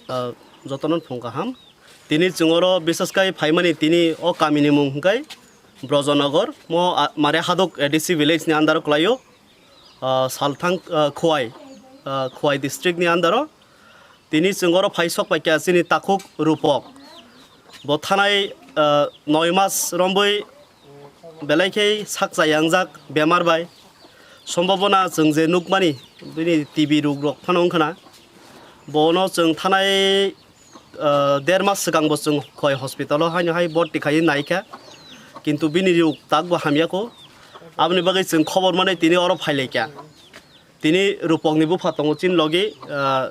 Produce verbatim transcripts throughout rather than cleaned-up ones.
Ah, jotono phung kaham. Tini chwng oro bisas kai phaimani tini o kamini mung hwnkhe Brojonogor, mo, ah, Mare Hadok A D C village ni under o kwlaio. Ah, Salthang, ah, Khowai, ah, Khowai district ni under o. Tini chwng oro phai sok paikha chini takhuk Rupok. Bo thanai, ah, noi mas rombwi belai khe sak chaya wngjak bemar bai. Sombobona chwng je nukmani bini T B rok rok phano wngkhana. Bono chwng thanai, ah, der mas swkang bo chwng Khowai hospital o haino hai borti khaiwi naikha. Kintu bini rok tak bo hamya kho. Aboni bagwi chwng khobor manwi tini oro phailaikha. Tini Rupokni bupha tongo chini logi, ah,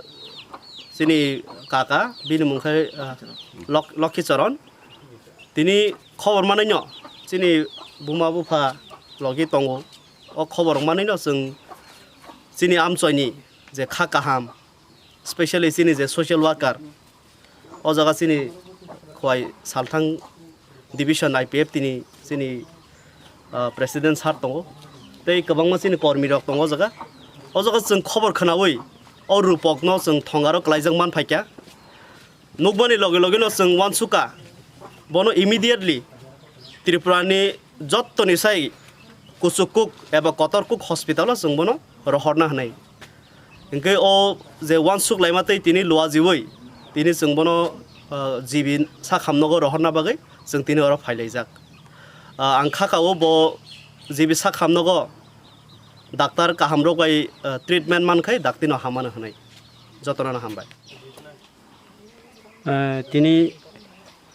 chini kaka, bini mung khe, ah, Lok-, Lokhi Choron. Tini khobor manwino chini buma bupha logi tongo. O khobor manwino chwng chini amchoini je kha kaham, specially chini je social worker, o jaga chini Khowai Salthang division I P F T ni chini, ah, president sir tongo, tei kwbangma chini kormi rok tongo o jaga. O jaga chwng khobor khwnawi o Rupokno chwng thongaro kwlaijak man phaikha. Nukmani loge loge no chwng uansukha, bono immediately Tripura ni jottoni sai kuchuk kuk eba kotor kuk hospital o chwng bono rohorna hwnwi. Hinkhe o je uansuk laima tei tini luajiwi tini chwng bono, ah, G B sak hamnogo rohorna bagwi chwng tini oro phailaijak. Ah, ang kha kao bo G B sak hamnogo doctor kaham rok bai, ah, treatment man khai daktino hamano hwnwi. Jotono no hambai. Ah, tini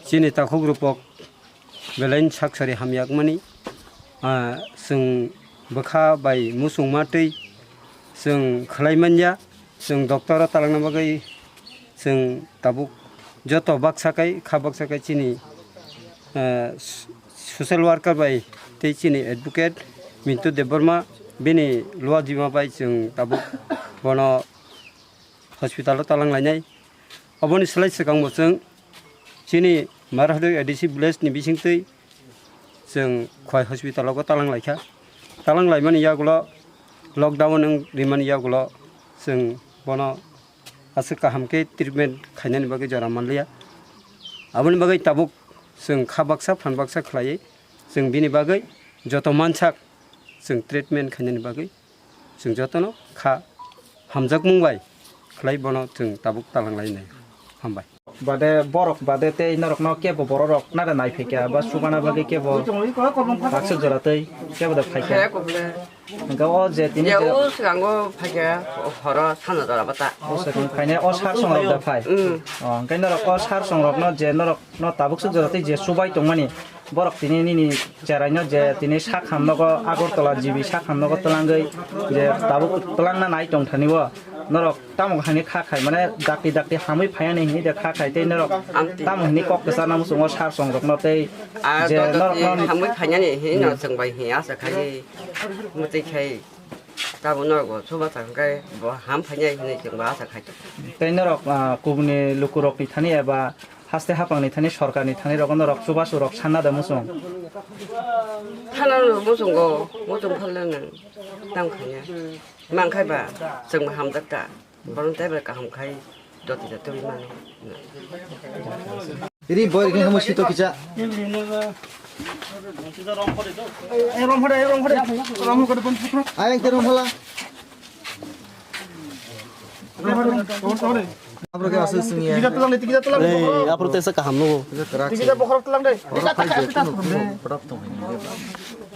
chini takhuk Rupok belai sak sari hamyakmani, ah, chwng bwkha bai muchungma twi chwng khlai manya, chwng doctor o talangna bagwi chwng tabuk joto baksa kai kha baksa kai chini, ah, s-, social worker bai tei chini advocate Mintu Debbarma bini luajima bai chwng tabuk bono hospital o talang lainai. Oboni slai swkang bo chwng chini Marhadoi A D C village ni bisingtwi chwng Khowai hospital o talang laikha. Talang laimani yagulo lockdown wng rimani yagulo chwng bono aswk kaham khe treatment khainani bagwi jora manliya. Aboni bagwi tabuk chwng kha baksa phan baksa khlaiwi chwng bini bagwi joto mansak chwng treatment khainani bagwi chwng jotono kha hamjakmung bai khlai bono chwng tabuk talang lainai. Hambai. Bade borok bade tei norokno kebo bororok nada naiphikya ba subana bagwi kebo baksa jora tei kebo da phaikya. Hingke o je tini je o swango phaikya horo sana jora bata. O swango phaine o sar songrok da phai. O hingke norok o sar songrokno je norok no tabuk suk jora tei je subai tongmani borok tini nini cheraino je tini sak hamnogo Agartala G B sak hamnogo twlangwi je tabuk twlangna nai tongthani o norok tamo hani kha khai mane dakti dakti hamwi phaiani hini de kha khai tei norok tamo hini kok kwchana muchungo sar songrokno tei je norokno hamwi phaiani hini no chwng bai hi asa khai muti khai tabo norok bo suba thang khai bo ham phainai hini chwng ba asa khai tei norok kubuni lukurokni thani eba haste hapangni thani sorkarni thani rogo norok chubachu rok sanna da muchung. Thana no muchungo muchung phalna nang tang khanya mang khai ba chwng hamjak ta bono tei bai kaham khai joti joti mano. Ri boy ri mo sito kicha. Ayang te rom phala. Abro ke asal sini ya. Tiga tulang deh, tiga tulang. Eh, apa tesa kaham no? Tiga bokhorok tulang deh. Ora phai je, kuno, kuno, pradap tong hai.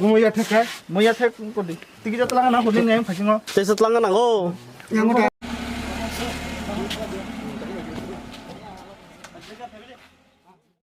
Muya thek hai, muya thek kodi. Tiga tulang na hodi ngai phasingo. Tesa tulang na go.